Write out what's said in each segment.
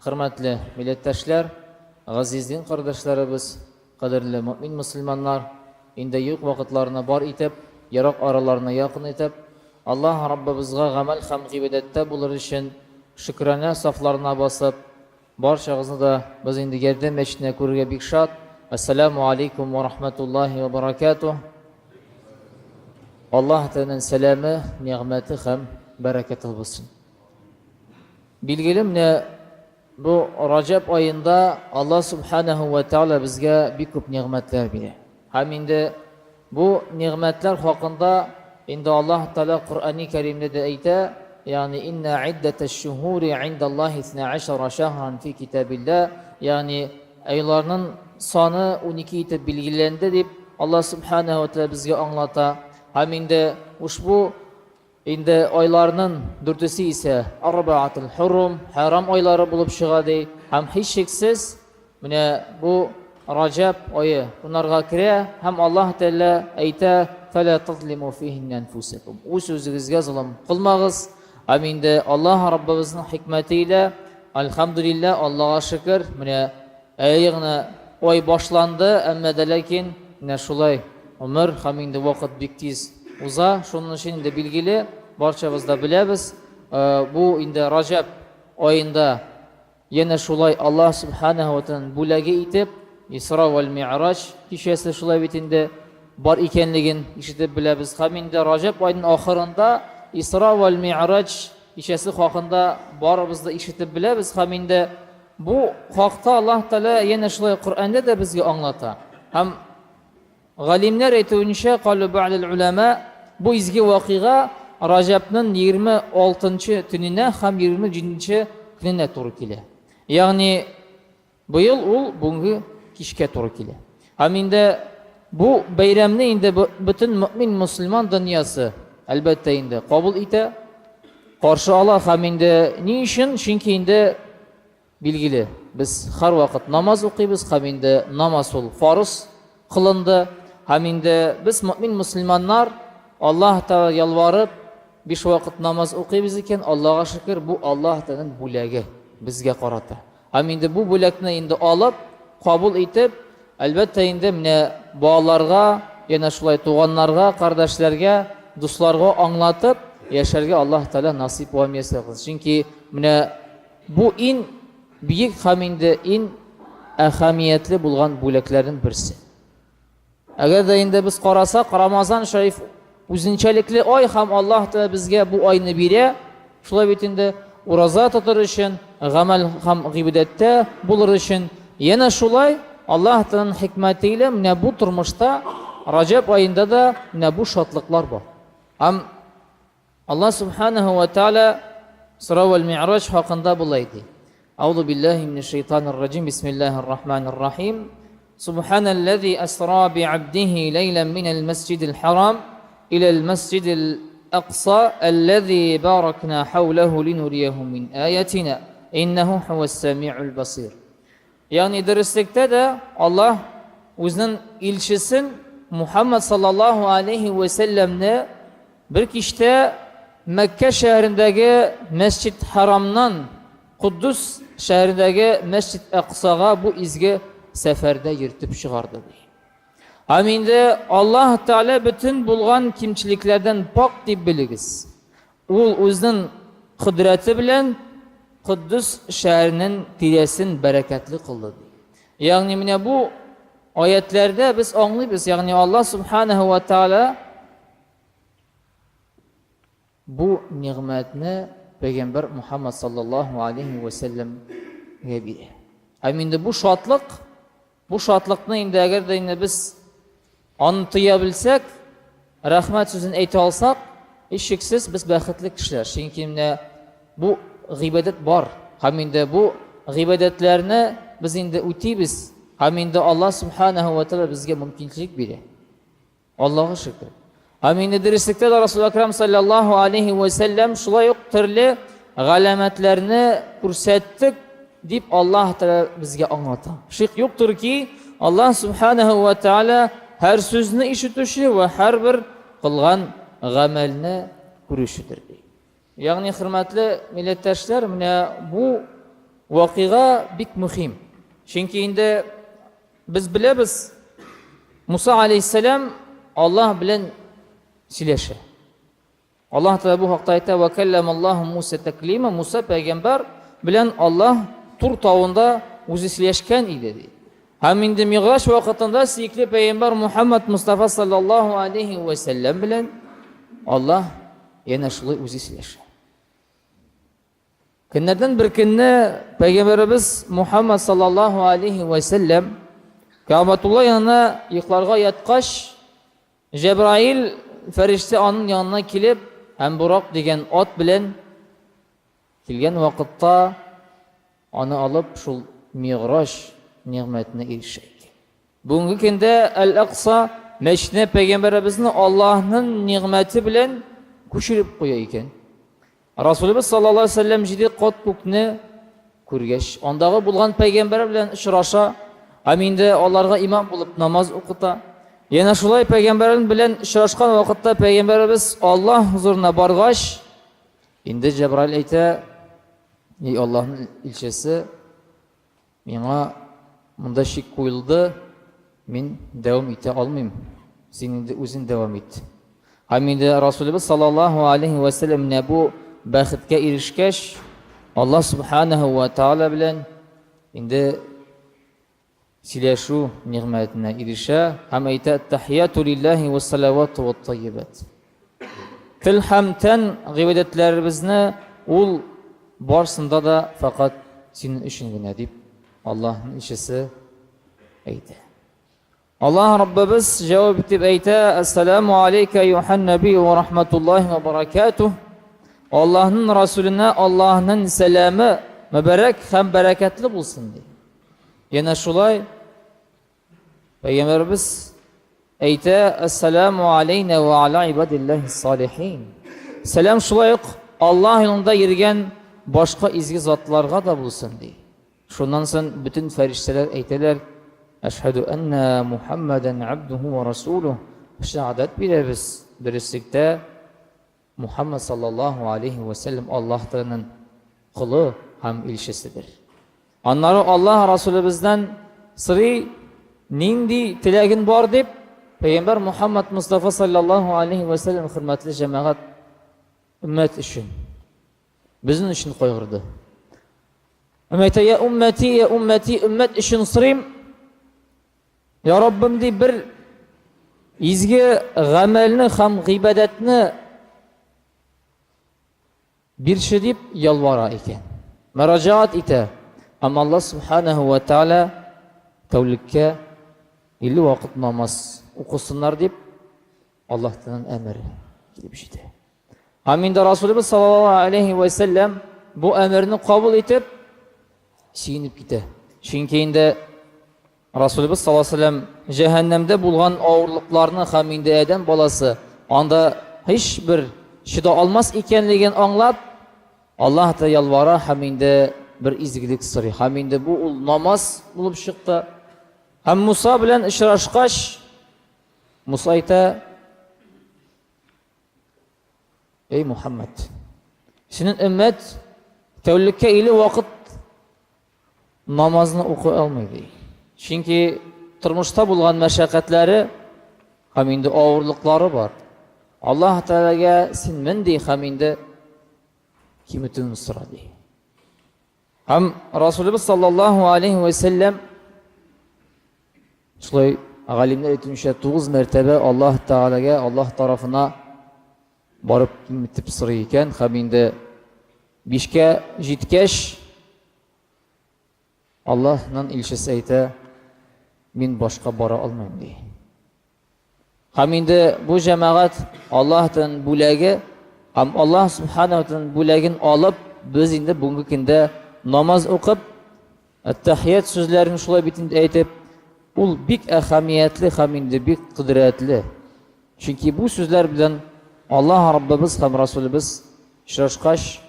Хөрмәтле милләттәшләр, газиз дин кардәшләребез, кадерле мөэмин мөселманнар, инде юк вакытларны бар итеп, ерак араларны якын итеп, Аллаһ Раббыбызга гамәл һәм гыйбадәттә булыр өчен шөкранә сафларына басып, барчагызны да без инде Ярдәм мәчетенә күрергә бик шат. Әссәләмү алейкум ва рахматуллаһи ва баракатуһ. Аллаһ Тәгаләнең сәламе, нигъмәте һәм бәрәкәте булсын. Билгеле, менә бу Раҗәб аенда Аллаһ Субханаһу ва Тааля безгә бик күп нигъмәтләр бирә. Һәм инде бу нигъмәтләр хакында инде Аллаһ Тааля Коръәни Кәримдә дә әйтә, ягъни инна иддәтәш-шуһури индаллаһи исна шәһран фи китабилла, ягъни айларның саны 12 итеп билгеләнде дип Аллаһ Субханаһу ва Тааля безгә аңлата. Һәм инде ушбу Инде айларның дүртесе исә арбаатул хурум, хәрам айлары булып чыга ди. Һәм һичшиксез менә бу Раҗәб ае шунарга керә һәм Аллаһ Тәгалә әйтә, фәлә тазлиму фиһиннә әнфусакум. Үз үзегезгә золым кылмагыз. Һәм инде Аллаһ Раббыбызның хикмәте илә, альхамдулилла, Аллаһка шөкер, менә Әле генә ай башланды, әмма дә ләкин менә шулай гомер һәм инде вакыт бик тиз уза. Шуның өчен инде билгеле, барчабыз да беләбез, бу инде Раҗәб аенда янә шулай Аллаһ Субханаһу ва Тааляның бүләге итеп Исра вәл Ми'раҗ кичәсе шулай бит инде бар икәнлеген ишетеп беләбез. Һәм инде Раҗәб аеның ахырында Исра вәл Ми'раҗ кичәсе хакында барыбыз да ишетеп беләбез һәм инде Бу хакта Аллаһ Тәгалә янә шулай Коръәндә дә безгә аңлата. Һәм галимнәр әйтүенчә, калу бә'дел улама, бу изге вакыйга Раҗәбнең 26 төненә һәм 27 көненә туры килә. Ягъни быел ул бүгенге кичкә туры килә. Һәм инде бу бәйрәмне инде бөтен мөмин мөселман дөньясы әлбәттә инде кабул итә, каршы ала һәм инде ни өчен? Чөнки инде билгеле, без һәрвакыт намаз укыйбыз һәм инде намаз ул фарыз кылынды һәм инде без мөмин мөселманнар Аллаһ Тәгалә ялварып биш вакыт намаз укыйбыз икән, Аллаһга шөкер, бу Аллаһ Тәгаләнең бүләге безгә карата. Һәм инде бу бүләкне инде алып, кабул итеп, әлбәттә инде менә балаларга, янә шулай туганнарга, кардәшләргә, дусларга аңлатып яшәргә Аллаһ Тәгалә насыйп вә мияссәр кылсын. Чөнки менә бу иң бөек һәм инде иң әһәмиятле булган бүләкләрнең берсе. Әгәр дә инде без карасак, Рамазан шәриф үзенчәлекле ай һәм Аллаһ Тәгалә безгә бу айны бирә. Шулай бит инде ураза тотыр өчен, гамәл һәм гыйбадәттә булыр өчен. Янә шулай Аллаһ Тәгаләнең хикмәте илә менә бу тормышта Раҗәб аенда да менә бу шатлыклар бар. Һәм Аллаһ Субханаһу ва Тааля Исра вәл Ми'раҗ хакында болай ди. Аузу биллаһи минәш шайтанир раҗим. Бисмиллаһир рахманир рахим. Субханаллази асра би'абдихи ләйлән минәл мәсҗидил харам иләл мәсҗидил акса аллази баракна хәүләһу линурияһу мин аятина иннәһу һуәс сәми'ул басир. Ягъни дөреслектә дә Аллаһ үзенең илчесен Мухаммад саллаллаһу алейхи вә сәлләмне бер кичтә Мәккә шәһәрендәге Мәсҗид Харамнан Куддус шәһәрендәге Мәсҗид Әксага бу изге сәфәрдә йөртеп чыгарды ди. Һәм инде Аллаһ Тәгалә бөтен булган кимчелекләрдән пак дип белегез. Ул үзенең кодрәте белән Котдус шәһәренең тирәсен бәрәкәтле кылды ди. Ягъни менә бу аятләрдә без аңлыйбыз, ягъни Аллаһ субханаһу ва тааля бу нигъмәтне пәйгамбәр Мухаммад саллаллаһу алейхи ва сәлләмгә бирә. Һәм инде бу шатлык Бу шатлыкны инде әгәр дә инде без аны тоя белсәк, рәхмәт сүзен әйтә алсак, һичшиксез без бәхетле кешеләр. Чөнки менә бу гыйбадәт бар. Һәм инде бу гыйбадәтләрне без инде үтибез. Һәм инде Аллаһ субханаһу ва тааля безгә мөмкинчелек бирә. Аллаһуга шөкер. Һәм инде дөреслектә дә Расул Әкрам саллаллаһу алейхи ва сәлләм шулай ук төрле галәмәтләрне күрсәттек дип Аллаһ Тәгалә безгә аңлата. Шик юктыр ки, Аллаһ субханаһу ва тааля һәр сүзне ишетүче вә һәрбер кылган гамәлне күрүчедер ди. Ягъни, хөрмәтле милләттәшләр, менә бу вакыйга бик мөһим. Чөнки инде без беләбез, Муса алейхиссәлам Аллаһ белән сөйләшә. Аллаһ Тәгалә бу хакта әйтә: "Ва калламаллаһу Муса таклима". Муса пәйгамбәр белән Аллаһ Тур тавында үзе сөйләшкән иде ди. Һәм инде Мигъраҗ вакытында сөекле пәйгамбәр Мухаммад Мустафа саллаллаһу алейхи ва сәлләм белән Аллаһ янә шулай үзе сөйләшә. Көннәрдән бер көнне пәйгамбәребез Мухаммад саллаллаһу алейхи ва сәлләм Кәгъбәтулла янына йокларга яткач, Җәбраил фәрештә аның янына килеп һәм Бурак дигән ат белән килгән вакытта аны алып шул Мигъраҗ нигъмәтенә ирешә икән. Бүгенге көндә Әл-Әкса мәчетенә пәйгамбәребезне Аллаһның нигъмәте белән күчереп куя икән. Расулыбыз саллаллаһу алейһи вәсәлләм җиде кат күкне күргәч, андагы булган пәйгамбәр белән очраша һәм инде аларга имам булып намаз укыта. Янә шулай пәйгамбәр белән очрашкан вакытта пәйгамбәребез Аллаһ хозурына баргач, инде Җәбраил әйтә: "Эй Аллаһның илчесе, Миңа монда чик куелды, мин дәвам итә алмыйм. Син инде үзең дәвам ит. Һәм инде Расулыбыз саллаллаһу алейхи ва сәлләм менә бу бәхеткә ирешкәч, Аллаһ субханаһу ва тааля белән инде сөйләшү нигъмәтенә ирешә һәм әйтә: "Тахияту лиллаһи ва салавату ва таййибат". Тел һәм тән гыйбадәтләребезне ул барсында да фәкать синең өчен генә дип Аллаһның илчесе әйтә. Аллаһ Раббыбыз җавап итеп әйтә: "Ассаламу алейка юхан наби ва рахматуллаһи ва баракатуһ". Аллаһның Расуленә Аллаһның сәламе мөбарәк һәм бәрәкәтле булсын ди. Янә шулай Пәйгамбәребез әйтә: "Ассаламу алейна ва аля ибадиллахи салихин". Сәлам шулай ук Аллаһ юлында йөргән башка изге затларга да булсын ди. Шуннан соң бөтен фәрештәләр әйтәләр: "Әшһәду анна Мухаммадан абдуху ва расулух". Шәһадәт бирәбез, дөреслектә Мухаммад саллаллаһу алейһи вә сәлләм Аллаһ Тәгаләнең колы һәм илчеседер. Аннары Аллаһ Расулыбыздан сорый, нинди теләген бар дип, Пәйгамбәр Мухаммад Мустафа саллаллаһу алейһи вә сәлләм хөрмәтле җәмәгать өммәт өчен, безнең өчен кайгырды. Һәм әйтә, я уммәти, я уммәти, өммәт өчен сорыйм, Я Раббым, ди, бер изге гамәлне һәм гыйбадәтне бирче дип ялвара икән. Мөрәҗәгать итә. Һәм Аллаһ субханаһу ва тааля тәүлеккә 50 вакыт намаз укысыннар дип Аллаһтан әмер килеп җитә. Һәм инде Расулыбыз саллаллаһу алейхи ва сәлләм бу әмерне кабул итеп сөенеп китә. Чөнки инде Расулыбыз саллаллаһу алейһи ва сәлләм җәһәннәмдә булган авырлыкларны һәм инде адәм баласы анда һичбер чыда алмас икәнлеген аңлап, Аллаһ та ялвара һәм инде бер изгелек сорый. Һәм инде бу ул намаз булып чыкты. Һәм Муса белән очрашкач, Муса әйтә: Эй Мухаммад, синең өммәт тәүлеккә 50 вакыт намазны укый алмый ди. Чөнки тормышта булган мәшәкатьләре һәм инде авырлыклары бар. Аллаһ Тәгаләгә син мен ди һәм инде киметүен сора ди. Һәм Расулыбыз саллаллаһу алейхи ва сәлләм шулай галимнәр әйтүенчә 9 мәртәбә Аллаһ Тәгаләгә, Аллаһ тарафына барып киметеп сорый икән һәм инде бишкә җиткәч Аллаһның илчесе әйтә, мин башка бара алмыйм ди. Һәм инде бу җәмәгать Аллаһтан бүләге һәм Аллаһ субханаһу ва бүләген алып, без инде бүгенге көндә намаз укып, әт-тахият сүзләрен шулай бит инде әйтеп, ул бик әһәмиятле һәм инде бик кодрәтле. Чөнки бу сүзләр белән Аллаһ Раббыбыз һәм Расулыбыз очрашкач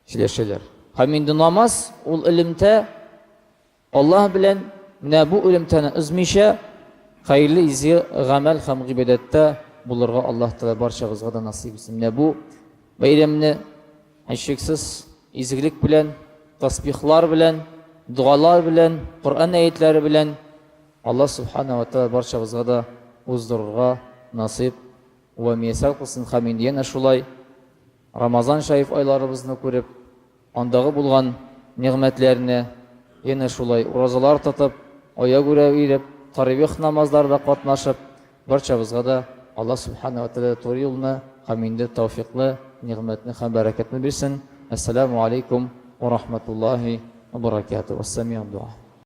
сөйләшәләр. Һәм инде намаз ул элемтә Аллаһ белән менә бу элемтәне өзмичә хәерле изге гамәл һәм гыйбадәттә булырга Аллаһ Тәгалә барчагызга да насыйп итсен. Менә бу бәйрәмне һичшиксез изгелек белән, тасбихлар белән, догалар белән, Коръән әятләре белән Аллаһ Субхана ва Тәгалә барчабызга да уздырырга насыйп вә мияссәр кылсын һәм инде янә шулай Рамазан шәриф айларыбызны күреп, андагы булган нигъмәтләрне янә шулай уразалар тотып, аягүрә йөреп, таравих намазларда катнашып, барчабызга да Аллаһ Субхана ва Тәгалә туры юлны һәм инде тәүфикълы нигъмәтне һәм бәрәкәтне бирсен. Әссәламү алейкум ва рахматуллаһи ва баракатуһ. Вәссәми'у дуа.